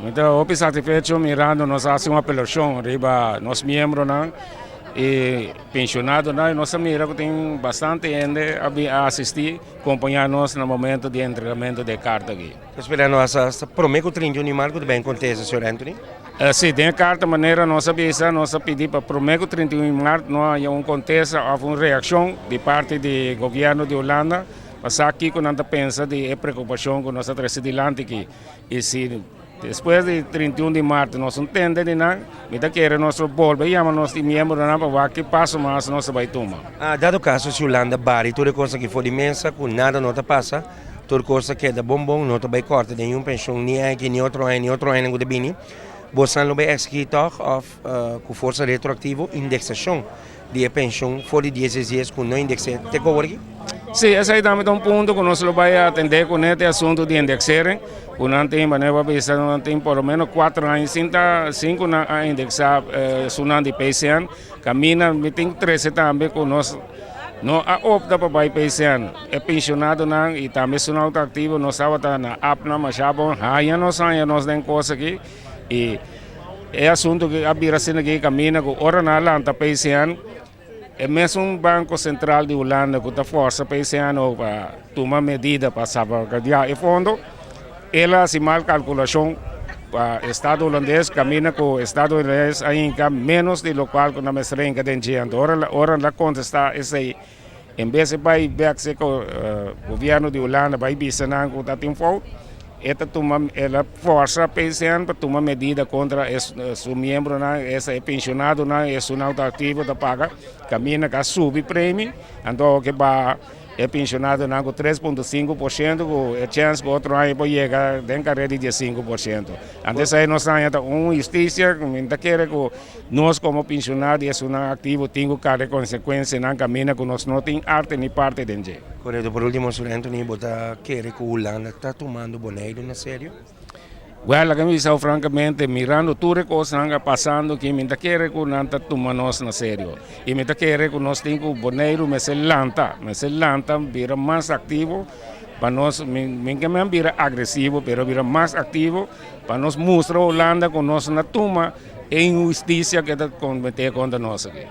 Mi ta hopi satisfecho mirando nos a haci un apelacion riba nos miembronan y pensionadonan y nos a mira cu tin bastante hende a bin a asisti compaña nos na momento di entregamento di e carta aki. Ta spera nos hasta prome cu 31 di maart cu ta bin contesta, señor Anthony? Si, den e carta manera nos a bisa, nos a pidi pa prome cu 31 di maart no haya un contesta of un reaccion di parti di gobierno di Hulanda pa sa kico nan ta pensa di e preocupacion cu nos a trece dilanti aki. I si despues di 31 di mart nos no tende di nan, mi ta kere nos lo bolbe yama nos di miembronan pa wak ki paso mas nos ta bai tuma. Dado kaso si Hulanda bari tur e kos aki for di mesa ku nada no ta pasa, tur kos ta keda bon bon, no ta bai kòrta den niun penshon ni aki ni otro aña ni otro añanan ku ta bini, bosan lo bai eksigí tòg òf ku forsa retroaktivo indeksashon di e penshon for di dies dies dies ku no indeks'é te ku awor aki? Sí, esei tambe ta un punto ku nos lo bai atendé kuné, te asuntu di indeksering, ku nan tin, manera bo a bisa, nan tin por lo menos kuater aña sin ta, sin ku nan a indeksá esunnan di PCN. Kaminda mi tin trese tambe ku nos no a opta pa bai PCN. E penshonadonan i tambe esunnan ku ta aktivo nos tabata na apnan masha bon haña nos haña nos den kos aki. I e asuntu ki a bira asina aki kaminda ku ora nan a lanta PCN, e mesun Banko Sentral di Hulanda ku ta forsa PCN pa tuma medida pa salvaguardiá e fondo, el a hasi mal kalkulashon pa Estado Hulandes kaminda ku Estado Hulandes a hinka ménos di lokual ku nan mester a hinka den dje. Anto ora ora nan a kontestá esei, En bes di bai bek seka gobierno di Hulanda bai bisa nan ku ta tin fout, e ta tuma el a forsa PCN pa tuma medida kontra e su miembronan, esta e pensionadonan, esunnan ku ta aktivo ta paga kaminda ku a subi premi, anto awor ke baha e pensionadonan ku 3.5% ku e chèns ku otro aña por yega den kare di 15%. Anto esei nos ta haña ta un hustisia ku mi ta kere ku Nos komo pensionado i esunnan aktivo tin ku karga e konsekuensianan kaminda ku nos no tin arte ni parte den dje. Korekto. Por ultimo, Sr. Anthony, bo ta kere ku Hulanda ta tumando Boneiru na serio? Wèl, laga mi bisa bo frankamente, mirando tur e kosnan a pasando aki, mi ta kere ku nan ta tuma nos na serio. I mi ta kere ku nos tin ku Boneiru mester lanta, mester lanta bira mas aktivo pa nos, mi ke men bira agresivo, pero bira mas aktivo pa nos mustra Hulanda ku nos na tuma E inhustisia ke ta kometé kontra nos aki.